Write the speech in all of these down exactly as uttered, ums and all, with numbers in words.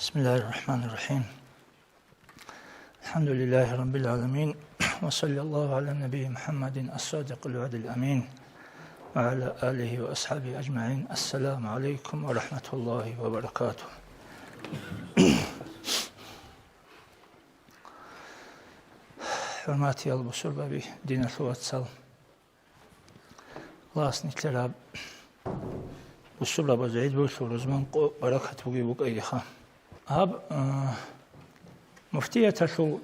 بسم الله الرحمن الرحيم. الحمد لله رب العالمين. وصلى الله على النبي محمد الصادق الوعد الأمين وعلى آله وأصحابه أجمعين. السلام عليكم ورحمة الله وبركاته. ХӀурматиял бусурбаби, диналъул вацал. Аллагьас нилъер гьаб бусурбабаз гӀид бугелъул рузман къо баракат бугеб букӀагиха. Гьаб, а, муфтияталъул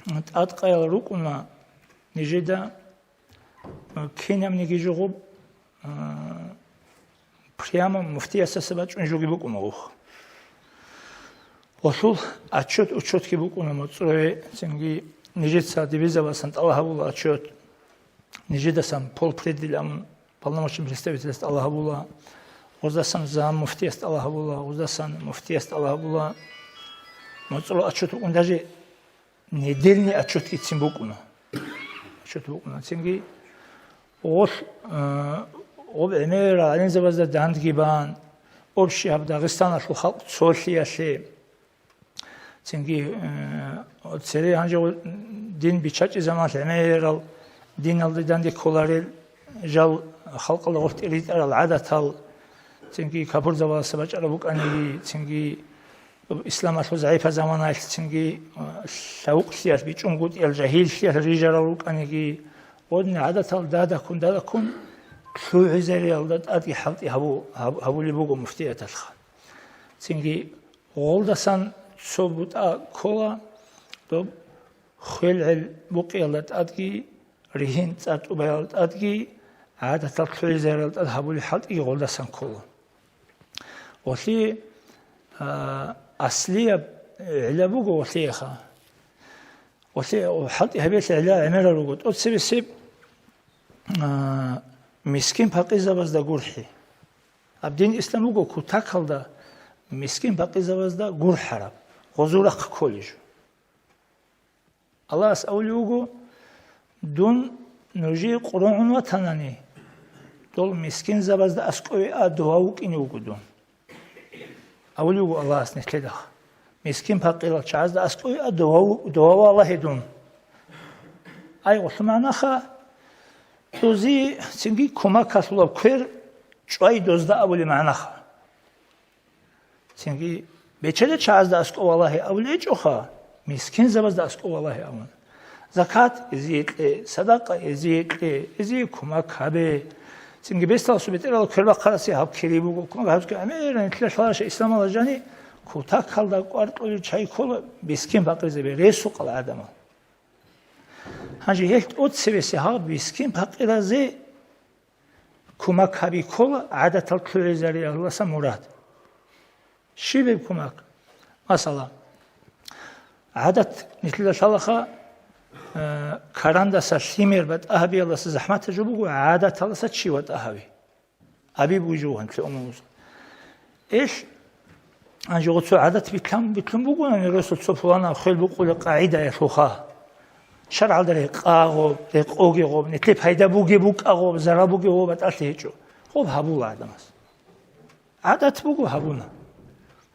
тӀадкъаял рукӀуна нижеда, а, кинабниги жо гъуб, а, прямо муфтиясдаса бачӀун жоги букӀуна гъух. Гъолъул отчет-учетги букӀуна моцӀрое, цинги нижеца дивизабасан тӀалаб гьабула отчет, нижедасан полпредель амун полномочный представительас тӀалаб гьабула, гъоздасан заммуфтияс тӀалаб гьабула, гъоздасан муфтияс тӀалаб гьабула. МоцӀрол отчет букӀун даже недельный отчетгицин букӀуна. Отчет букӀуна. Цинги гъолъ, э, гъоб гӀемерал гӀалимзабазда дандги бан, общий гьаб Дагъистаналъул халкъ цолъиялъе, цинги, э, цере гьанже дин биччачӀеб заманалъ гӀемерал диналде данде кколарел жал халкъалда гъоркь ритӀарал гӀадатал, цинги капурзабаздаса бачӀараб букӀаниги, цинги исламалъул загӀипаб заманаялъ цинги, а, лъавукълъиялъ, бичӀчӀунгутӀиялъ, жагьиллъиялъ рижарал рукӀаниги, гъодин гӀадатал дадаккун, дадаккун лъугӀизариялда тӀадги хӀалтӀи гьабу-, гьаб-, гьабулеб буго муфтияталъха. Цинги гъолдасан цо бутӀа ккола, доб хвел-гӀел букъиялда тӀадги, ригьин цӀар тӀубаялда тӀадги, гӀадатал лъугӀизариялда тӀад гьабулеб хӀалтӀиги гъолдасан ккола. Гъолъие, а, аслияб гӀилла буго гъолъиеха. Гъолъие хӀалтӀи гьабиялъе гӀилла гӀемерал руго. ТӀоцебесеб, а, мискин-пакъирзабазда гурхӀи. Гьаб дин ислам буго кутакалда мискин-пакъирзабазда гурхӀараб, гъозул рахъ кколеб жо. Аллагьас абулев вуго: «Дун нужее Къуръан гӀун ватанани, дол мискинзабазда аскӀове а, дова вукӀине вуго дун». Абулев вуго Аллагьас нилъеда: «Мискин-пакъирал чагӀазда аскӀове а, дова ву-, дова валагье дун». Ай, гъолъул магӀнаха, дозие цинги кумак кколеб квер чӀвай дозда абулеб магӀнаха. Цинги бечедал чагӀазда аскӀов валагье абулеб гьечӀоха, мискинзабазда аскӀов валагье абун. Закат гьезие кье, садакъа гьезие кье, гьезие кумак гьабе. Цинги бесдаласул бетӀералда квербахъарасе гьаб кири буго, кумак гьабизе гӀемерал нилъер лъалаша исламалда жани, кутакалда кӀвар кьолел чагӀи ккола мискин-пакъирзабазда, ресукъал гӀадамал. Гьанже гьел тӀоцебесеб гьаб мискин-пакъиразе кумак гьаби ккола гӀадатал лъугӀизариялдаса мурад. Щиб гьеб кумак? Масала, гӀадат нилъеда лъалаха, э, карандаса лъимер батӀа гьабиялдаса захӀматаб жо буго гӀадаталдаса чи ватӀа гьави. Аби бугеб жо гьанлъи умумузул. Ил Гьанже гъоцо гӀадат битлъан-, битлъун бугони, росул цо пуланаб хвел букъулеб къагӀидаялъулха. ШаргӀалда рекъагъоб, рекъогегъоб, нилъее пайда бугеб букӀагъоб, зарал бугеб гъоб батӀалъи гьечӀо. Гъоб гьабула гӀадамаз. ГӀадат буго, гьабуна.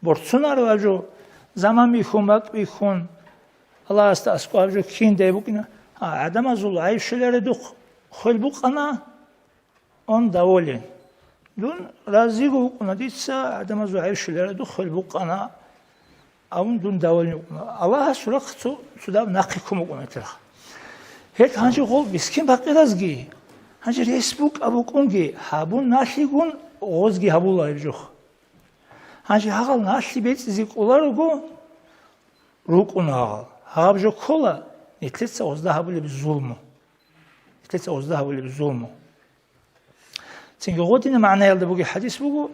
Борцунареб жо, заман бихьун, бакӀ бихьун, Аллагьасда аскӀоб жо киндай букӀина. А, гӀадамазул гӀайиб щвеларедухъ хвел букъана, Он доволен. Дун разиго вукӀуна дица, гӀадамазул гӀайиб щвеларедухъ хвел букъана, абун дун доволен вукӀуна. Аллагьасул рахъ цо-, цо даб нахъе ккун букӀуна гьелъ. Гьел гьанже гъол мискин-пакъиразги, гьанже рес букӀа-, букӀунги, гьабун налъигун гъозги гьабула гьеб жо. Гьанже гьагъал налъи бецӀизе кӀоларого рукӀуна гьагъал. Гьаб жо ккола, нилъеца гъозда гьабулеб зулму. Нилъеца гъозда гьабулеб зулму. Цинги гъодинаб магӀнаялда бугеб хӀадис буго,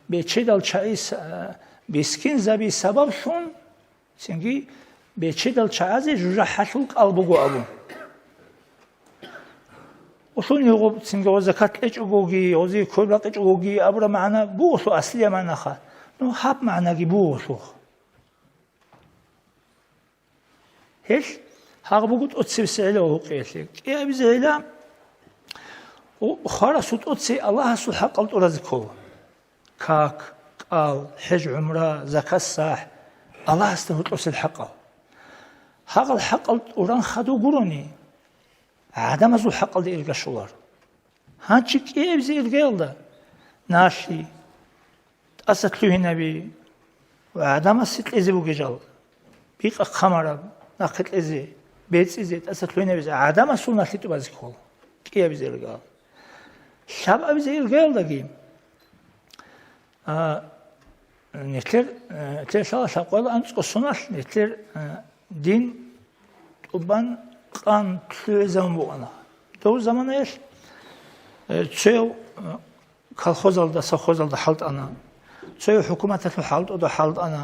бечедал чагӀи, а, мискинзаби сабаблъун, цинги бечедал чагӀазе жужахӀалъул кӀал буго абун. Улъул нигъоб цинги гъоз закат кьечӀогоги, гъозие квер бакъичӀогоги абураб магӀна буго улъул аслияб магӀнаха. Ну, гьаб магӀнаги буго улъухъ. Гьелъ гьагъ буго тӀоцебесеб гӀилла гьукъиялъе. КӀиабизе гӀилла, у-, хварасул тӀоцей Аллагьасул хӀакъал тӀуразе ккола. Как, ал, хӀеж-гӀумра, закат-сахӀ, Аллагьасда гьоркьосел хӀакъал. Гьагъал хӀакъал тӀуран хадув гурони, гӀадамазул хӀакъалде ирга щолар. Гьанчи кӀиабизе иргаялда, налъи, тӀаса лъугьинаби ва гӀадамасе кьезе бугел жал, бикъа хъамараб, нахъе кьезе, бецӀизе, тӀаса лъугьинабизе гӀадамасул налъи тӀубазе ккола, кӀиабизе иргаялда. Лъабабизе иргаялдаги, а, нилъер, а, нилъер лъала лъабкъоялда анцӀго соналъ нилъер, а, дин тӀубан къан лъугӀизабун букӀана. Дов заманаялъ, э, цояв, э, колхозалда, совхозалда хӀалтӀана, цояв хӀукуматалъул хӀалтӀуда хӀалтӀана,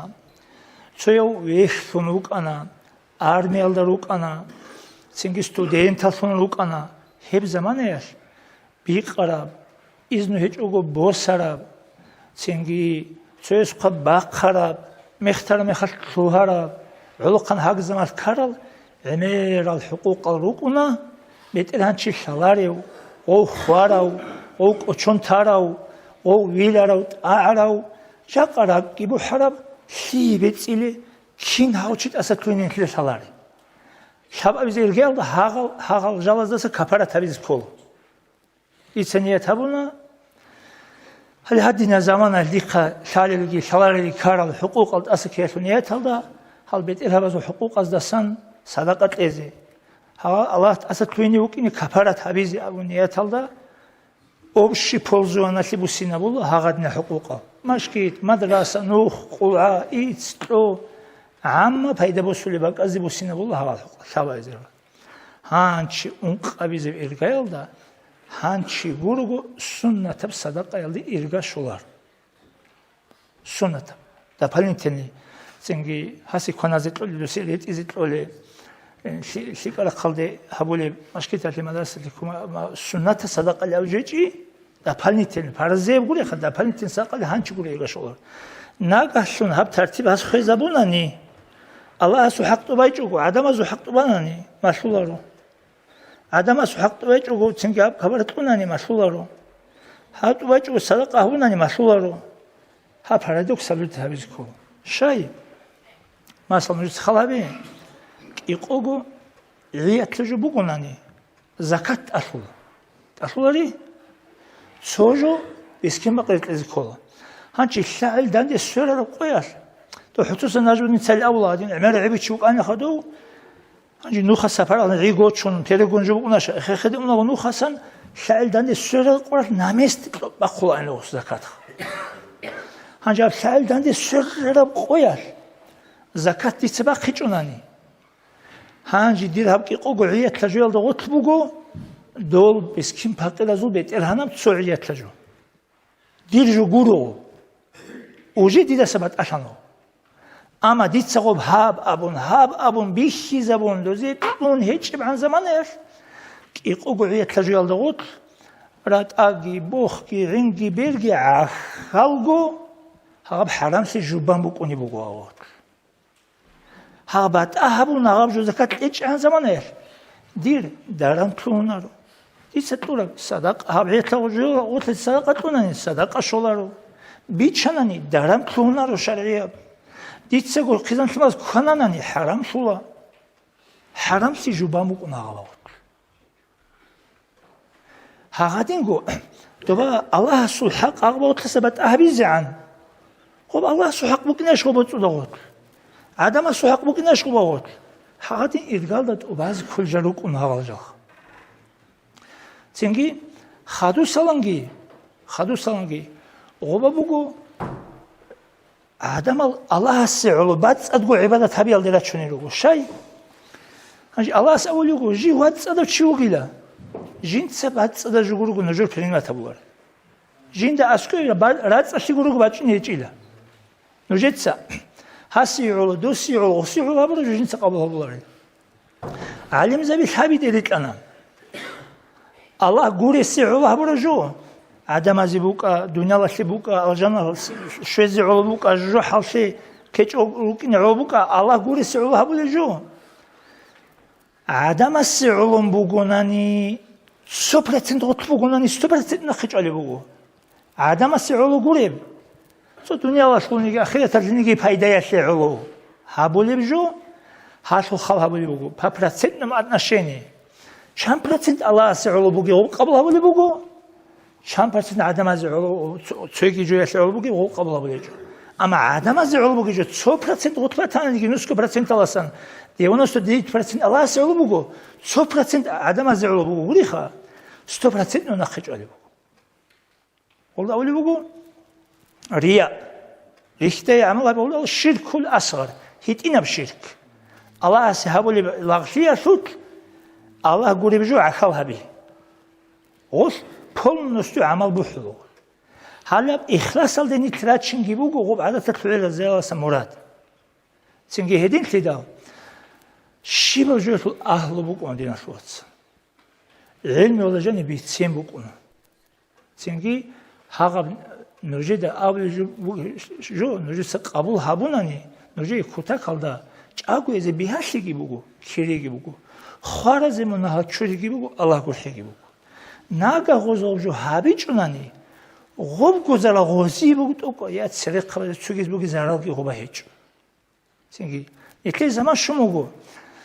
цояв вехьлъун вукӀана, армиялда рукӀана, цинги студенталлъун рукӀана. Гьеб заманаялъ бикъараб, изну гьечӀого босараб, цинги цоясухъа бахъараб, мехтараб мехалъ лъугьараб, гӀолохъан гьагзамалъ ккарал гӀемерал хӀукъукъал рукӀуна, бетӀергьанчи лъаларев, гъов хварав, гъов кӀочон тарав, гъов виларав, тӀагӀарав, жакъа ракӀги бухӀараб, лъие бецӀиле, кин гьав чи тӀаса лъугьине нилъеда лъаларе. Лъабабизе иргаялда гьагъал, гьагъал жалаздаса капарат гьабизе ккола. Дица ният гьабуна, гьале гьадинаб заманалъ дихъа лъалелги лъаларелги ккарал хӀукъукъал тӀаса ккеялъул нияталда, гьал бетӀергьабазул хӀукъукъаздасан садакъа кьезе, гьав Аллагь тӀаса лъугьине вукӀине капарат гьабизе абун нияталда, общий пользованалъе буссинабула гьагъадинаб хӀукъукъал: машгид, мадраса, нух, къулгӀа, ицц, кьо, гӀамма пайда босулеб бакӀазде буссинабула гьагъал хӀукъ-, лъабаизарал. Гьанчи ункъабизеб иргаялда, гьанчи гурого суннатаб садакъаялде ирга щолар. Суннатаб. Дополнительный. Цинги гьасе кваназе кьолеб, досе ретӀизе кьолеб, э, лъи-, лъикӀа рахъалде гьабулеб, машгидалъе, мадрасалъе ккун, ма-, суннатаб садакъали аб жечӀи, дополнительный, паразеяб гуреха, дополнительный садакъали гьанчи гуре ирга щолар. Нагагьлъун гьаб тартиб гьас хвезабунани, Аллагьасул хӀакъ тӀубайчӀого, гӀадамазул хӀакъ тӀубанани, малъуларо. ГӀадамасул хӀакъ тӀубайчӀого цинги гьаб капарат кьунани малъуларо. Гьаб тӀубайчӀого садакъа гьабунани малъуларо. Гьаб парадокс гьабизе ккола. Щай? Масала, нужеца хал гьабе, кӀикъого гӀиятлъа жо бугонани, закат тӀалъула. ТӀалъулари? Цо жо мискин-пакъире кьезе ккола. Гьанчи лъагӀел данде сверараб къоялъ, то хӀуцусан нажмудин цали авула гьадин гӀемер гӀебичи вукӀана хадув, гьанчи нуха сапаралъ гӀи гочун, перегон жо букӀунаша, эхе-хеде унагъо нухасан лъагӀел данде сверараб къоялъ намес кьо-, бахъула гьанив закат. Гьанчи гьаб лъагӀел данде сверараб къоялъ закат дица бахъичӀунани, гьанже дир гьаб кӀикъого гӀиятлъа жоялда гъорлъ буго, дол мискин-пакъиразул бетӀергьанаб цо гӀиятлъа жо. Дир жо гуро, уже дидаса батӀалъано. Амма дица гъоб гьаб абун, гьаб абун бихьизабун, дозе кьун гьечӀебгӀан заманаялъ, кӀикъого гӀиятлъа жоялда гъорлъ, ратӀаги, бохги, гӀинги, берги гӀахьалго, гьаб хӀарамлъи жубан букӀунеб буго гьаб гъорлъ. Гьаб батӀа гьабун, гьаб жо закат кьечӀегӀан заманаялъ, дир даран лъугьунаро. Дица кьураб садакъа, гьаб гӀелъа жо гъорлъ садакъа кьунани, садакъа щоларо. Бичанани, даран лъугьунаро шаргӀияб. Дицаго хъизан-лъималаз квананани, хӀарам лъула. ХӀарамлъи жубан букӀуна гьаб гъорлъ. Гьагъадинго, доба Аллагьасул хӀакъ гьаб гъорлъаса батӀа гьабизегӀан. Гъоб Аллагьасул хӀакъ букӀинаш гъоб боцӀуда гъорлъ? ГӀадамасул хӀакъ букӀинаш гъоб гъорлъ? Гьагъадин иргалда тӀубазе кколел жал рукӀун гьагъал жал. Цинги хадусаланги, хадусаланги гъоба буго, гӀадамал Аллагьасе гӀоло бацӀцӀадго гӀибадат гьабиялде рачунел руго. Щай? Гьанже Аллагьас абулего, жив вацӀцӀадав чи вугила. Жинца бацӀцӀадаб жо гурого нужер принимать гьабулар. Жинда аскӀове ба-, рацӀцӀалъи гурого бачӀине гьечӀила. Нужеца гьасие гӀоло, досие гӀоло, гъосие гӀоло гьабураб жо жинца къабул гьабуларел. ГӀалимзаби лъабиде рикӀкӀана. Аллагь гуресе гӀоло гьабураб жо, гӀадамазе букӀа, дуниялалъе букӀа, алжаналъ щвезе гӀоло букӀа, жужахӀалъе кечӀо рукӀине гӀоло букӀа, Аллагь гуресе гӀоло гьабулеб жо. ГӀадамасе гӀоло бугонани, сто процент гъорлъ бугонани, сто процент нахъе чӀвалеб буго. ГӀадамасе гӀоло гуреб, Цо дуниялалъулниги ахираталъулниги пайдаялъе гӀоло гьабулеб жо, гьалъул хал гьабулеб буго, по процентному отношению. Чан процент Аллагьасе гӀоло бугеб гъоб къабул гьабулеб буго, чан процент гӀадамазе гӀоло, цо-, цоги жоялъе гӀоло бугеб гъоб къабул гьабулеб жо. Амма гӀадамазе гӀоло бугеб жо цо процент гъутӀ батаниги, нусго проценталасан девяносто девять процент Аллагьасе гӀоло буго, цо процент гӀадамазе гӀоло буго гуриха, сто процентно нахъе чӀвалеб буго. Гьелда абулеб буго, рия, рихьдае гӀамал гьабулел ширкул асгъар, гьитӀинаб ширк. Аллагьасе гьабулеб лагълъиялъулъ Аллагь гуреб жо гӀахьал гьаби. Гъолъ полностью гӀамал бухӀула. Гьалаб ихласалде нилъ рачинги буго гъоб гӀадаталъул гӀелазеяласа мурад. Цинги гьединлъидал щибаб жоялъул агьлу букӀун диналъул вацал. ГӀелмуялда жаниб бицен букӀуна. Цинги гьагъаб нужеда абулеб жо, жо нужеца къабул гьабунани, нужее кутакалда чӀаго эзе бигьалъиги буго, кириги буго, хваразе мунагьал чуриги буго, Аллагь гурхӀиги буго. Нагагь гъозул жо гьабичӀунани, гъобгозара гъози буго тӀокӀ, я церехъабазе цогиз буги заралги гъоба гьечӀо. Цинги, нилъее заман щун буго.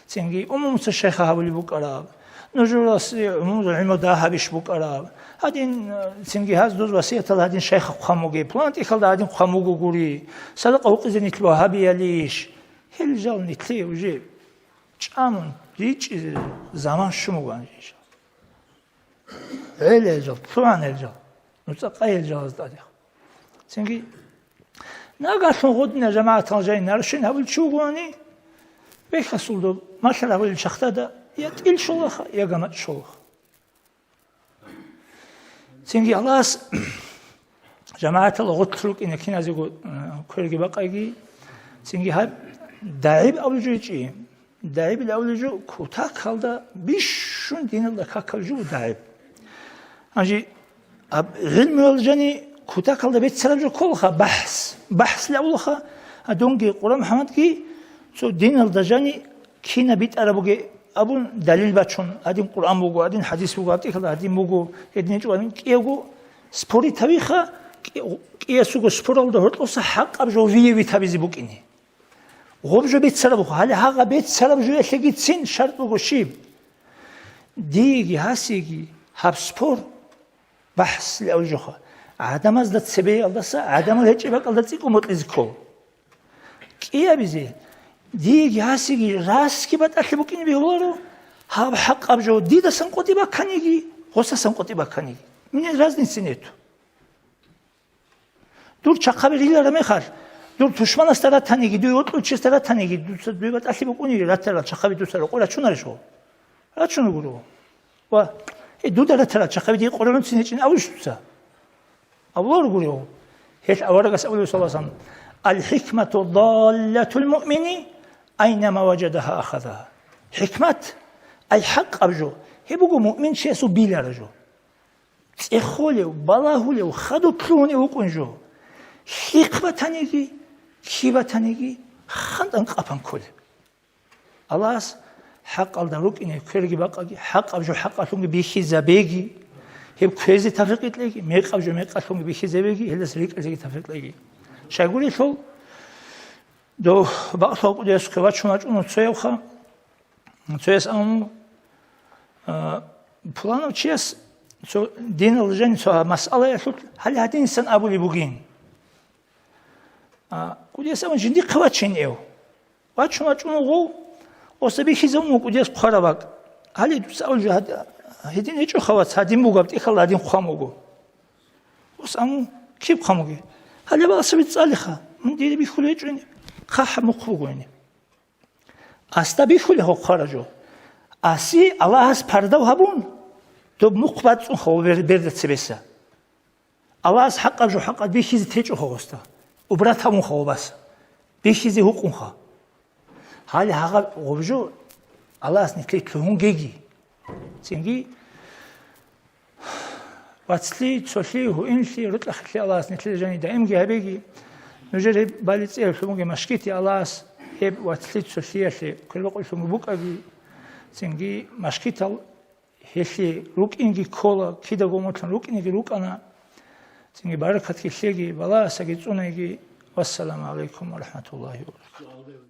Цинги, умумуца шайха гьабулеб букӀараб. Нужерасе умумузул гӀилму дагьабищ букӀараб. Гьадин, цинги гьаз дуз васиятал гьадин шайха хъван бугеб, пулан тӀехьалда гьадин хъван буго гури. Садакъа гьукъизе нилъ вагьабиялищ? Гьел жал нилъее уже чӀамун ричӀчӀизе заман щун буго гьанже. ГӀел гьел жал, лъугӀан гьел жал, нуцӀа къай гьел жалазда тӀадехъ. Цинги, нагагьлъун гъодинал жамагӀатал жай нарушин гьабулев чи вугони, вехьасул доб малъараб гьабулел чахтада я тӀил щолаха, я гамачӀ щолаха. Цинги Аллагьас жамагӀатал гъорлъ рукӀине киназего, э, кверги бакъайги, цинги гьаб дагӀиб абулев жо гьечӀи. ДагӀибил авлижу кутакалда бищун диналда какал жугьу дагӀиб. Гьанже аб-, гӀилмуялда жани кутакалда беццараб жо кколаха, бахӀс. БахӀсла авлаха, а дунги Къуран МухӀаммадги цо диналда жани кина битӀараб бугеб абун далил бачун, гьадин Къуран буго, гьадин хӀадис буго, гьаб тӀехьалда гьадин буго, гьединчӀо гьадин кӀиявго спорить гьавиха, кӀи-, кӀиясуго споралда гьоркьоса хӀакъаб жо виявит гьабизе букӀине. Гъоб жо беццараб буго. Гьале гьагъа беццараб жоялъегицин шартӀ буго щиб? Диеги гьасиеги гьаб спор, бахӀс лъавлъуха, гӀадамазда цебеялдаса гӀадамал гьечӀеб бакӀалда цӀикӀкӀун бокьизе ккола. КӀиабизе, диеги гьасиеги расги батӀалъи букӀине бегьуларо, гьаб хӀакъаб жо дидасан къотӀи бакканиги, гъосасан къотӀи бакканиги. Мне разницы нету. Дур чахъаби рилараб мехалъ, дур тушманасда ратаниги, дуе вокьулчиясда ратаниги, дуца дуе батӀалъи букӀуниги ратарал чахъаби дуца рокъо рачунарищ гъо? Рачун гуро. Ва, э, дуда ратарал чахъаби дие къоргӀунцин гьечӀин абуш дуца? Абуларо гуро. Гьел аварагас абулев, саллаллагьу гӀалайгьи ва саллам: «Аль-хикмату даллатул муъмини, айнама важадагьа ахазагьа». ХӀикмат, ай хӀакъаб жо, гьеб буго муъминчиясул билараб жо. ЦӀехолев, балагьулев, хадуб лъугьунев вукӀун жо. Лъихъ батаниги, кки батаниги, хантӀан къапан кколеб. Аллагьас хӀакъалда рукӀине кверги бакъаги, хӀакъаб жо хӀакъалъунги бихьизабеги, гьеб кквезе тавфикъ кьеги, мекъаб жо мекъалъунги бихьизабеги, гьелдаса рикӀкӀизеги тавфикъ кьеги. Щайгурелъул, дов бакълъун кӀудиясухъе вачун вачӀун цоявха, Цояс абун, а, пуланав чияс цо динал жани цо масъалаялъулъ гьале гьадинсан абулеб бугин. А, кӀудияс абун жиндихъе вачин эв. Вачун вачӀун вуго, оса бихьизабун вуго кӀудияс хъвараб бакӀ. Гьале дуца абулеб жо гьад-, гьедин гьечӀоха, вац, гьадин бугаб тӀехьалда гьадин хъван буго. Ос абун, киб хъван бугеб? Гьале баласаби цӀалиха, мун дида бихьулев гьечӀо гьениб, хъахӀаб мухъ буго гьениб. Асда бихьулев гьев хъвараб жо. Аси Аллагьас пардав гьабун, доб мухъ бацӀцӀунха ва бер-, берда цебеса. Аллагьас хӀакъаб жо хӀакъаб бихьизе течӀоха гъосда. Убрат гьабунха ва бас. Бихьизе гьукъунха. Гьале гьагъаб гъоб жо Аллагьас нилъее лъугьун геги. Цинги вацлъи, цолъи, гьуинлъи, рукьа-хилъи Аллагьас нилъеда жани даимги гьабеги. Нужер гьеб бали-цӀиялъул бугеб машгити Аллагьас гьеб вацлъи, цолъиялъе квербакъуллъун букӀаги. Цинги машгитал гьелъие рукӀинги ккола, кидаго умутлъун рукӀинеги рукӀана. Цинги баракатги лъеги, балагьасаги цӀунайги. Вассаламу гӀалайкум ва рахӀматуллагьи ва баракатугьу.